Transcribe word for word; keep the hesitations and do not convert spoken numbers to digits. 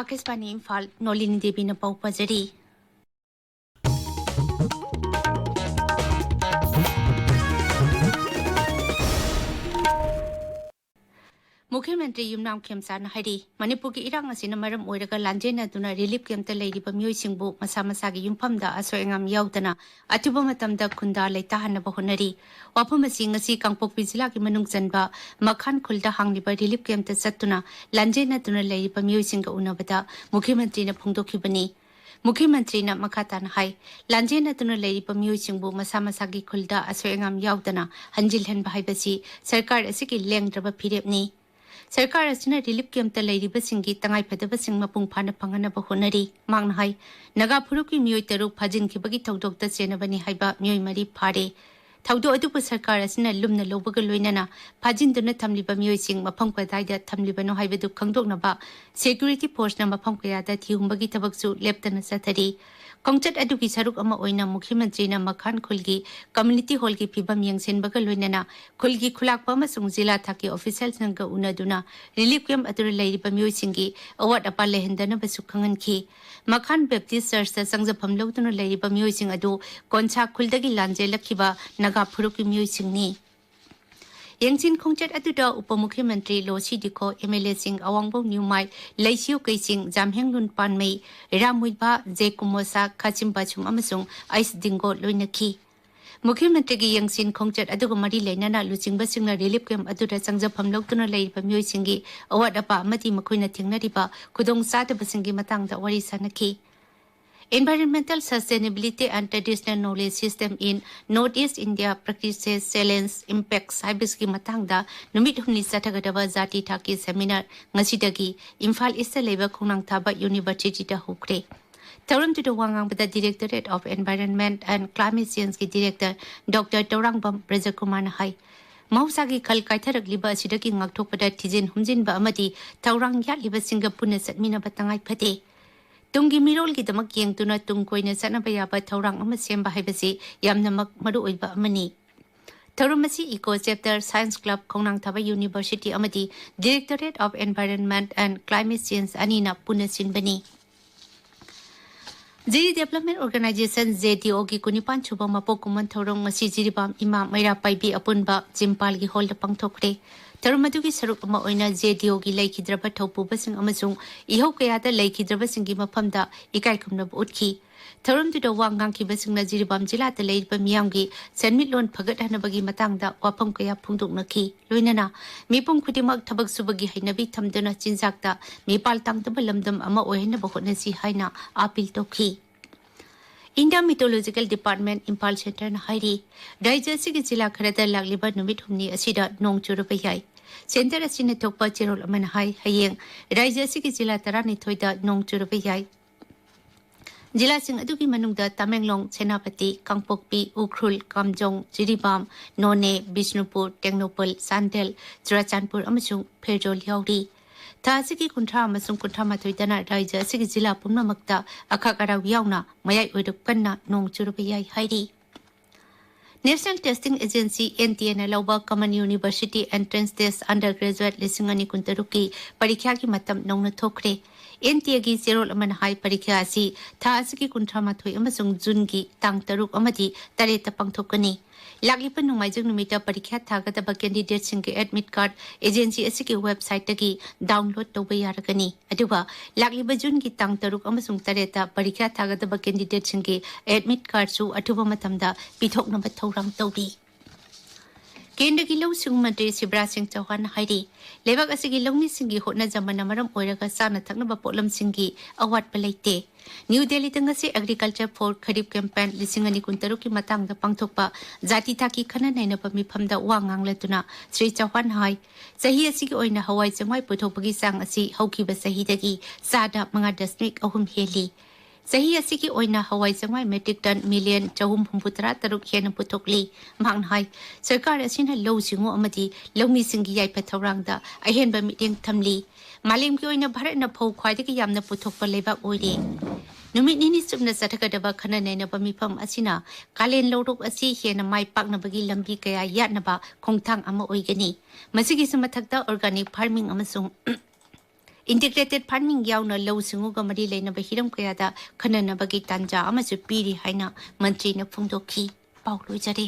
ꯑꯥꯀꯥꯁꯕꯥꯅꯤ ꯏꯝꯐꯥꯜ, ꯅꯣꯂꯤꯅꯤ ꯗꯦꯕꯤꯅ ꯄꯥꯎ ꯄꯥꯖꯔꯤ꯫ ꯃꯨꯈ꯭ꯌ ꯃꯟꯇ꯭ꯔꯤ ꯌꯨꯝꯅꯥꯝ ꯈꯦꯝꯆꯥꯅ ꯍꯥꯏꯔꯤ, ꯃꯅꯤꯄꯨꯔꯒꯤ ꯏꯔꯥꯡ ꯑꯁꯤꯅ ꯃꯔꯝ ꯑꯣꯏꯔꯒ ꯂꯥꯟꯖꯦꯟꯅꯗꯨꯅ ꯔꯤꯂꯤꯐ ꯀꯦꯝꯞꯇ ꯂꯩꯔꯤꯕ ꯃꯤꯑꯣꯏꯁꯤꯡꯕꯨ ꯃꯁꯥ ꯃꯁꯥꯒꯤ ꯌꯨꯝꯐꯝꯗ ꯑꯁꯣꯏ ꯑꯉꯥꯝ ꯌꯥꯎꯗꯅ ꯑꯊꯨꯕ ꯃꯇꯝꯗ ꯈꯨꯟꯗꯥ ꯂꯩꯇꯥꯍꯟꯅꯕ ꯍꯣꯠꯅꯔꯤ꯫ ꯋꯥꯐꯝ ꯑꯁꯤ ꯉꯁꯤ ꯀꯥꯡꯄꯣꯛꯄꯤ ꯖꯤꯂꯥꯒꯤ ꯃꯅꯨꯡ ꯆꯟꯕ ꯃꯈꯥꯟ ꯈꯨꯜꯗ ꯍꯥꯡꯂꯤꯕ ꯔꯤꯂꯤꯐ ꯀꯦꯝꯞꯇ ꯆꯠꯇꯨꯅ ꯂꯥꯟꯖꯦꯟꯅꯗꯨꯅ ꯂꯩꯔꯤꯕ ꯃꯤꯑꯣꯏꯁꯤꯡꯒ ꯎꯅꯕꯗ ꯃꯨꯈ꯭ꯌ ꯃꯟꯇ꯭ꯔꯤꯅ ꯐꯣꯡꯗꯣꯛꯈꯤꯕꯅꯤ꯫ ꯃꯨꯈ꯭ꯌ ꯃꯟꯇ꯭ꯔꯤꯅ ꯃꯈꯥ ꯇꯥꯅ ꯍꯥꯏ, ꯂꯥꯟꯖꯦꯟꯅꯗꯨꯅ ꯂꯩꯔꯤꯕ ꯃꯤꯑꯣꯏꯁꯤꯡꯕꯨ ꯃꯁꯥ ꯃꯁꯥꯒꯤ ꯈꯨꯜꯗ ꯑꯁꯣꯏ ꯑꯉꯥꯝ ꯌꯥꯎꯗꯅ ꯍꯟꯖꯤꯜꯍꯟꯕ ꯍꯥꯏꯕꯁꯤ ꯁꯔꯀꯥꯔ ꯑꯁꯤꯒꯤ ꯂꯦꯡꯗ꯭ꯔꯕ ꯐꯤꯔꯦꯞꯅꯤ꯫ ꯁꯔꯀꯥꯔ ꯑꯁꯤꯅ ꯔꯤꯂꯤꯐ ꯀꯦꯝꯞꯇ ꯂꯩꯔꯤꯕꯁꯤꯡꯒꯤ ꯇꯉꯥꯏꯐꯗꯕꯁꯤꯡ ꯃꯄꯨꯡ ꯐꯥꯅ ꯐꯪꯍꯟꯅꯕ ꯍꯣꯠꯅꯔꯤ꯫ ꯃꯍꯥꯛꯅ ꯍꯥꯏ, ꯅꯥꯒꯥ ꯐꯨꯔꯨꯞꯀꯤ ꯃꯤꯑꯣꯏ ꯇꯔꯨꯛ ꯐꯥꯖꯤꯟꯈꯤꯕꯒꯤ ꯊꯧꯗꯣꯛꯇ ꯆꯦꯟꯅꯕꯅꯤ ꯍꯥꯏꯕ ꯃꯤꯑꯣꯏ ꯃꯔꯤ ꯐꯥꯔꯦ꯫ ꯊꯧꯗꯣꯛ ꯑꯗꯨꯕꯨ ꯁꯔꯀꯥꯔ ꯑꯁꯤꯅ ꯂꯨꯝꯅ ꯂꯧꯕꯒ ꯂꯣꯏꯅꯅ ꯐꯥꯖꯤꯟꯗꯨꯅ ꯊꯝꯂꯤꯕ ꯃꯤꯑꯣꯏꯁꯤꯡ ꯃꯐꯝ ꯀꯗꯥꯏꯗ ꯊꯝꯂꯤꯕꯅꯣ ꯍꯥꯏꯕꯗꯨ ꯈꯪꯗꯣꯛꯅꯕ ꯁꯦꯀ꯭ꯌꯨꯔꯤꯇꯤ ꯐꯣꯔꯁꯅ ꯃꯐꯝ ꯀꯌꯥꯗ ꯊꯤꯍꯨꯝꯕꯒꯤ ꯊꯕꯛꯁꯨ ꯂꯦꯞꯇꯅ ꯆꯠꯊꯔꯤ꯫ ꯈꯣꯡꯆꯠ ꯑꯗꯨꯒꯤ ꯁꯔꯨꯛ ꯑꯃ ꯑꯣꯏꯅ ꯃꯨꯈ꯭ꯌ ꯃꯟꯇ꯭ꯔꯤꯅ ꯃꯈꯥꯟ ꯈꯨꯜꯒꯤ ꯀꯝꯃ꯭ꯌꯨꯅꯤꯇꯤ ꯍꯣꯜꯒꯤ ꯐꯤꯕꯝ ꯌꯦꯡꯁꯤꯟꯕꯒ ꯂꯣꯏꯅꯅ ꯈꯨꯜꯒꯤ ꯈꯨꯂꯥꯛꯄ ꯑꯃꯁꯨꯡ ꯖꯤꯂꯥ ꯊꯥꯛꯀꯤ ꯑꯣꯐꯤꯁꯤꯌꯦꯜꯁꯤꯡꯒ ꯎꯅꯗꯨꯅ ꯔꯤꯂꯤꯐ ꯀꯦꯝꯞ ꯑꯗꯨꯗ ꯂꯩꯔꯤꯕ ꯃꯤꯑꯣꯏꯁꯤꯡꯒꯤ ꯑꯋꯥꯠ ꯑꯄꯥ ꯂꯩꯍꯟꯗꯅꯕꯁꯨ ꯈꯪꯍꯟꯈꯤ꯫ ꯃꯈꯥꯟ ꯕꯦꯞꯇꯤꯁ ꯆꯔꯆꯇ ꯆꯪꯖꯐꯝ ꯂꯧꯗꯨꯅ ꯂꯩꯔꯤꯕ ꯃꯤꯑꯣꯏꯁꯤꯡ ꯑꯗꯨ ꯀꯣꯟꯁꯥ ꯈꯨꯜꯗꯒꯤ ꯂꯥꯟꯖꯦꯜꯂꯛꯈꯤꯕ ꯅꯥꯒꯥ ꯐꯨꯔꯨꯞꯀꯤ ꯃꯤꯑꯣꯏꯁꯤꯡꯅꯤ꯫ ꯌꯦꯡꯁꯤꯟ ꯈꯣꯡꯆꯠ ꯑꯗꯨꯗ ꯎꯄ ꯃꯨꯈ꯭ꯌ ꯃꯟꯇ꯭ꯔꯤ ꯂꯣꯁꯤ ꯗꯤꯈꯣ, ꯑꯦꯝ ꯑꯦꯜ ꯑꯦꯁꯤꯡ ꯑꯋꯥꯡꯕꯧ ꯅ꯭ꯌꯨꯃꯥꯏ, ꯂꯩꯁꯤꯌꯨ ꯀꯩꯆꯤꯡ, ꯖꯥꯝꯍꯦꯡꯂꯨꯟ ꯄꯥꯟꯃꯩ, ꯔꯥꯝ ꯃꯨꯏꯕꯥ, ꯖꯦ ꯀꯨꯃꯣꯁꯥ, ꯈꯥꯆꯤꯝ ꯕꯥꯆꯨꯝ ꯑꯃꯁꯨꯡ ꯑꯩꯁ ꯗꯤꯡꯒꯣ ꯂꯣꯏꯅꯈꯤ꯫ ꯃꯨꯈ꯭ꯌ ꯃꯟꯇ꯭ꯔꯤꯒꯤ ꯌꯦꯡꯁꯤꯟ ꯈꯣꯡꯆꯠ ꯑꯗꯨꯒ ꯃꯔꯤ ꯂꯩꯅꯅ ꯂꯨꯆꯤꯡꯕꯁꯤꯡꯅ ꯔꯤꯂꯤꯐ ꯀꯦꯝꯞ ꯑꯗꯨꯗ ꯆꯪꯖꯐꯝ ꯂꯧꯗꯨꯅ ꯂꯩꯔꯤꯕ ꯃꯤꯑꯣꯏꯁꯤꯡꯒꯤ ꯑꯋꯥꯠ ꯑꯄꯥ ꯑꯃꯗꯤ ꯃꯈꯣꯏꯅ ꯊꯦꯡꯅꯔꯤꯕ ꯈꯨꯗꯣꯡꯆꯥꯗꯕꯁꯤꯡꯒꯤ ꯃꯇꯥꯡꯗ ꯋꯥꯔꯤ ꯁꯥꯅꯈꯤ꯫ Environmental Sustainability and Traditional Knowledge System in North East India Practices Challenge Impacts ꯍꯥꯏꯕꯁꯤꯒꯤ ꯃꯇꯥꯡꯗ ꯅꯨꯃꯤꯠ ꯍꯨꯝꯅꯤ ꯆꯠꯊꯒꯗꯕ ꯖꯥꯇꯤ ꯊꯥꯛꯀꯤ ꯁꯦꯃꯤꯅꯥꯔ ꯉꯁꯤꯗꯒꯤ ꯏꯝꯐꯥꯜ ꯏꯁꯇ ꯂꯩꯕ ꯈꯣꯡꯅꯥꯡ ꯊꯥꯕ ꯌꯨꯅꯤꯚꯔꯁꯤꯇꯤꯗ ꯍꯧꯈ꯭ꯔꯦ꯫ ꯊꯧꯔꯝꯗꯨꯗ ꯋꯥ ꯉꯥꯡꯕꯗ Directorate of Environment and Climate Changeꯀꯤ Director Doctor Tourangbam ꯕ꯭ꯔꯖꯀꯨꯃꯥꯔꯅ ꯍꯥꯏ, ꯃꯍꯧꯁꯥꯒꯤ ꯈꯜ ꯀꯥꯏꯊꯔꯛꯂꯤꯕ ꯑꯁꯤꯗꯒꯤ ꯉꯥꯛꯊꯣꯛꯄꯗ ꯊꯤꯖꯤꯟ ꯍꯨꯝꯖꯤꯟꯕ ꯑꯃꯗꯤ ꯊꯧꯔꯥꯡ ꯌꯥꯠꯂꯤꯕꯁꯤꯡꯒ ꯄꯨꯟꯅ ꯆꯠꯃꯤꯟꯅꯕ ꯇꯉꯥꯏ ꯐꯗꯦ꯫ ꯇꯨꯡꯒꯤ ꯃꯤꯔꯣꯜꯒꯤꯗꯃꯛ ꯌꯦꯡꯗꯨꯅ ꯇꯨꯡ ꯀꯣꯏꯅ ꯆꯠꯅꯕ ꯌꯥꯕ ꯊꯧꯔꯥꯡ ꯑꯃ ꯁꯦꯝꯕ ꯍꯥꯏꯕꯁꯤ ꯌꯥꯝꯅꯃꯛ ꯃꯔꯨꯑꯣꯏꯕ ꯑꯃꯅꯤ꯫ ꯊꯧꯔꯝ ꯑꯁꯤ Eco Chapter, Science Club, ꯈꯣꯡꯅꯥꯡ ꯊꯥꯕ University ꯑꯃꯗꯤ Directorate of Environment and Climate Change ꯑꯅꯤꯅ ꯄꯨꯟꯅ ꯁꯤꯟꯕꯅꯤ꯫ ꯖꯤꯔꯤ Development Organization, ꯖꯦ ꯗꯤ ꯑꯣꯒꯤ ꯀꯨꯟꯅꯤꯄꯥꯟ ꯁꯨꯕ ꯃꯄꯣꯛ ꯀꯨꯝꯑꯣꯟ ꯊꯧꯔꯝ ꯉꯁꯤ ꯖꯤꯔꯤꯕꯥꯝ ꯏꯃꯥ ꯃꯩꯔꯥ ꯄꯥꯏꯕꯤ ꯑꯄꯨꯟꯕ ꯖꯤꯝꯄꯥꯜꯒꯤ ꯍꯣꯜꯗ ꯄꯥꯡꯊꯣꯛꯈ꯭ꯔꯦ꯫ ꯊꯧꯔꯝ ꯑꯗꯨꯒꯤ ꯁꯔꯨꯛ ꯑꯃ ꯑꯣꯏꯅ ꯖꯦ ꯗꯤ ꯑꯣꯒꯤ ꯂꯩꯈꯤꯗ꯭ꯔꯕ ꯊꯧꯄꯨꯕꯁꯤꯡ ꯑꯃꯁꯨꯡ ꯏꯍꯧ ꯀꯌꯥꯗ ꯂꯩꯈꯤꯗ꯭ꯔꯕꯁꯤꯡꯒꯤ ꯃꯐꯝꯗ ꯏꯀꯥꯏ ꯈꯨꯝꯅꯕ ꯎꯠꯈꯤ꯫ ꯊꯧꯔꯝꯗꯨꯗ ꯋꯥ ꯉꯥꯡꯈꯤꯕꯁꯤꯡꯅ ꯖꯤꯔꯤꯕꯥꯝ ꯖꯤꯂꯥꯗ ꯂꯩꯔꯤꯕ ꯃꯤꯌꯥꯝꯒꯤ ꯁꯦꯟꯃꯤꯠꯂꯣꯟ ꯐꯒꯠꯍꯟꯅꯕꯒꯤ ꯃꯇꯥꯡꯗ ꯋꯥꯐꯝ ꯀꯌꯥ ꯐꯣꯡꯗꯣꯛꯅꯈꯤ꯫ ꯂꯣꯏꯅꯅ ꯃꯤꯄꯨꯝ ꯈꯨꯗꯤꯡꯃꯛ ꯊꯕꯛ ꯁꯨꯕꯒꯤ ꯍꯩꯅꯕꯤ ꯊꯝꯗꯨꯅ ꯆꯤꯟꯖꯥꯛꯇ ꯃꯤꯄꯥꯜ ꯇꯥꯡꯗꯕ ꯂꯝꯗꯝ ꯑꯃ ꯑꯣꯏꯍꯟꯅꯕ ꯍꯣꯠꯅꯁꯤ ꯍꯥꯏꯅ ꯑꯥꯄꯤꯜ ꯇꯧꯈꯤ꯫ India Meteorological Department, ꯏꯝꯐꯥꯜ ꯁꯦꯟꯇꯔꯅ ꯍꯥꯏꯔꯤ, ꯔꯥꯖ꯭ꯌ ꯑꯁꯤꯒꯤ ꯖꯤꯂꯥ ꯈꯔꯗ ꯂꯥꯛꯂꯤꯕ ꯅꯨꯃꯤꯠ ꯍꯨꯝꯅꯤ ꯑꯁꯤꯗ ꯅꯣꯡ ꯆꯨꯔꯕ ꯌꯥꯏ꯫ ꯁꯦꯟꯇꯔ ꯑꯁꯤꯅ ꯊꯣꯛꯄ ꯆꯦꯔꯣꯜ ꯑꯃꯅ ꯍꯥꯏ, ꯍꯌꯦꯡ ꯔꯥꯖ꯭ꯌ ꯑꯁꯤꯒꯤ ꯖꯤꯂꯥ ꯇꯔꯥꯅꯤꯊꯣꯏꯗ ꯅꯣꯡ ꯆꯨꯔꯕ ꯌꯥꯏ꯫ ꯖꯤꯂꯥꯁꯤꯡ ꯑꯗꯨꯒꯤ ꯃꯅꯨꯡꯗ ꯇꯃꯦꯡꯂꯣꯡ, ꯁꯦꯅꯥꯄꯇꯤ, ꯀꯥꯡꯄꯣꯛꯄꯤ, ꯎꯈ꯭ꯔꯨꯜ, ꯀꯥꯝꯖꯣꯡ, ꯖꯤꯔꯤꯕꯥꯝ, ꯅꯣꯅꯦ, ꯕꯤꯁꯅꯨꯄꯨꯔ, ꯇꯦꯡꯅꯧꯄꯜ, ꯆꯥꯟꯗꯦꯜ, ꯆꯨꯔꯥꯆꯥꯟꯄꯨꯔ ꯑꯃꯁꯨꯡ ꯐꯦꯔꯖꯣꯜ ꯌꯥꯎꯔꯤ꯫ ꯊꯥ ꯑꯁꯤꯒꯤ ꯀꯨꯟꯊ꯭ꯔꯥ ꯑꯃꯁꯨꯡ ꯀꯨꯟꯊ꯭ꯔꯥ ꯃꯥꯊꯣꯏꯗꯅ ꯔꯥꯖ꯭ꯌ ꯑꯁꯤꯒꯤ ꯖꯤꯂꯥ ꯄꯨꯝꯅꯃꯛꯇ ꯑꯈꯥꯛ ꯑꯔꯥꯎ ꯌꯥꯎꯅ ꯃꯌꯥꯏ ꯑꯣꯏꯔꯞ ꯀꯟꯅ ꯅꯣꯡ ꯆꯨꯔꯕ ꯌꯥꯏ ꯍꯥꯏꯔꯤ꯫ National Testing Agency, N T ꯑꯦꯅ ꯂꯧꯕ Common University Entrance Test Undergraduate ꯂꯤꯁꯤꯡ ꯑꯅꯤ ꯀꯨꯟꯇꯔꯨꯛꯀꯤ ꯄꯔꯤꯈ꯭ꯌꯥꯒꯤ ꯃꯇꯝ ꯅꯧꯅ ꯊꯣꯛꯈ꯭ꯔꯦ꯫ ꯑꯦꯟ ꯇꯤ ꯑꯦꯒꯤ ꯆꯦꯔꯣꯜ ꯑꯃꯅ ꯍꯥꯏ, ꯄꯔꯤꯈ꯭ꯌꯥ ꯑꯁꯤ ꯊꯥ ꯑꯁꯤꯒꯤ ꯀꯨꯟꯊ꯭ꯔꯥ ꯃꯥꯊꯣꯏ ꯑꯃꯁꯨꯡ ꯖꯨꯟꯒꯤ ꯇꯥꯡ ꯇꯔꯨꯛ ꯑꯃꯗꯤ ꯇꯔꯦꯠꯇ ꯄꯥꯡꯊꯣꯛꯀꯅꯤ꯫ ꯂꯥꯛꯂꯤꯕ ꯅꯣꯡꯃꯥꯏꯖꯤꯡ ꯅꯨꯃꯤꯠꯇ ꯄꯔꯤꯈ꯭ꯌꯥ ꯊꯥꯒꯗꯕ candidateꯁꯤꯡꯒꯤ admit card agency ꯑꯁꯤꯒꯤ websiteꯇꯒꯤ download ꯇꯧꯕ ꯌꯥꯔꯒꯅꯤ꯫ ꯑꯗꯨꯒ ꯂꯥꯛꯂꯤꯕ ꯖꯨꯟꯒꯤ ꯇꯥꯡ ꯇꯔꯨꯛ ꯑꯃꯁꯨꯡ ꯇꯔꯦꯠꯇ ꯄꯔꯤꯈ꯭ꯌꯥ ꯊꯥꯒꯗꯕ candidateꯁꯤꯡꯒꯤ admit cardꯁꯨ ꯑꯊꯨꯕ ꯃꯇꯝꯗ ꯄꯤꯊꯣꯛꯅꯕ ꯊꯧꯔꯥꯡ ꯇꯧꯔꯤ꯫ ꯀꯦꯟꯗ꯭ꯔꯒꯤ ꯂꯧꯎ ꯁꯤꯡꯎ ꯃꯟꯇ꯭ꯔꯤ ꯁꯤꯕꯔꯥꯖ ꯁꯤꯡ ꯆꯧꯍꯥꯟꯅ ꯍꯥꯏꯔꯤ, ꯂꯩꯕꯥꯛ ꯑꯁꯤꯒꯤ ꯂꯧꯃꯤꯁꯤꯡꯒꯤ ꯍꯣꯠꯅꯖꯃꯟꯅ ꯃꯔꯝ ꯑꯣꯏꯔꯒ ꯆꯥꯅ ꯊꯛꯅꯕ ꯄꯣꯠꯂꯝꯁꯤꯡꯒꯤ ꯑꯋꯥꯠꯄ ꯂꯩꯇꯦ꯫ ꯅ꯭ꯌꯨ ꯗꯦꯜꯂꯤꯗ ꯉꯁꯤ Agriculture for Kharif Campaign ꯂꯤꯁꯤꯡ ꯑꯅꯤ ꯀꯨꯟꯇꯔꯨꯛꯀꯤ ꯃꯇꯥꯡꯗ ꯄꯥꯡꯊꯣꯛꯄ ꯖꯥꯇꯤ ꯊꯥꯛꯀꯤ ꯈꯟꯅ ꯅꯩꯅꯕ ꯃꯤꯐꯝꯗ ꯋꯥ ꯉꯥꯡꯂꯗꯨꯅ ꯁ꯭ꯔꯤ ꯆꯧꯍꯥꯟ ꯍꯥꯏ, ꯆꯍꯤ ꯑꯁꯤꯒꯤ ꯑꯣꯏꯅ ꯍꯋꯥꯏ ꯆꯦꯡꯋꯥꯏ ꯄꯨꯊꯣꯛꯄꯒꯤ ꯆꯥꯡ ꯑꯁꯤ ꯍꯧꯈꯤꯕ ꯆꯍꯤꯗꯒꯤ ꯆꯥꯗ ꯃꯉꯥ ꯗꯁꯃꯤꯛ ꯑꯍꯨꯝ ꯍꯦꯜꯂꯤ꯫ ꯆꯍꯤ ꯑꯁꯤꯒꯤ ꯑꯣꯏꯅ ꯍꯋꯥꯏ ꯆꯦꯡꯋꯥꯏ metric ton million ꯆꯍꯨꯝ ꯍꯨꯝꯐꯨ ꯇꯔꯥ ꯇꯔꯨꯛ ꯍꯦꯟꯅ ꯄꯨꯊꯣꯛꯂꯤ꯫ ꯃꯍꯥꯛꯅ ꯍꯥꯏ, ꯁꯔꯀꯥꯔ ꯑꯁꯤꯅ ꯂꯧꯎ ꯁꯤꯡꯎ ꯑꯃꯗꯤ ꯂꯧꯃꯤꯁꯤꯡꯒꯤ ꯌꯥꯏꯐ ꯊꯧꯔꯥꯡꯗ ꯑꯍꯦꯟꯕ ꯃꯤꯠꯌꯦꯡ ꯊꯝꯂꯤ꯫ ꯃꯥꯂꯦꯝꯒꯤ ꯑꯣꯏꯅ ꯚꯥꯔꯠꯅ ꯐꯧ ꯈ꯭ꯋꯥꯏꯗꯒꯤ ꯌꯥꯝꯅ ꯄꯨꯊꯣꯛꯄ ꯂꯩꯕꯥꯛ ꯑꯣꯏꯔꯦ꯫ ꯅꯨꯃꯤꯠ ꯅꯤꯅꯤ ꯆꯨꯞꯅ ꯆꯠꯊꯒꯗꯕ ꯈꯟꯅ ꯅꯩꯅꯕ ꯃꯤꯐꯝ ꯑꯁꯤꯅ ꯀꯥꯂꯦꯟ ꯂꯧꯔꯣꯛ ꯑꯁꯤ ꯍꯦꯟꯅ ꯃꯥꯏ ꯄꯥꯛꯅꯕꯒꯤ ꯂꯝꯕꯤ ꯀꯌꯥ ꯌꯥꯠꯅꯕ ꯈꯣꯡꯊꯥꯡ ꯑꯃ ꯑꯣꯏꯒꯅꯤ꯫ ꯃꯁꯤꯒꯤꯁꯨ ꯃꯊꯛꯇ organic farming ꯑꯃꯁꯨꯡ integrated farming ꯌꯥꯎꯅ ꯂꯧꯎ ꯁꯤꯡꯎꯒ ꯃꯔꯤ ꯂꯩꯅꯕ ꯍꯤꯔꯝ ꯀꯌꯥꯗ ꯈꯟꯅꯅꯕꯒꯤ ꯇꯥꯟꯖꯥ ꯑꯃꯁꯨ ꯄꯤꯔꯤ ꯍꯥꯏꯅ ꯃꯟꯇ꯭ꯔꯤꯅ ꯐꯣꯡꯗꯣꯛꯈꯤ꯫ ꯄꯥꯎ ꯂꯣꯏꯖꯔꯦ꯫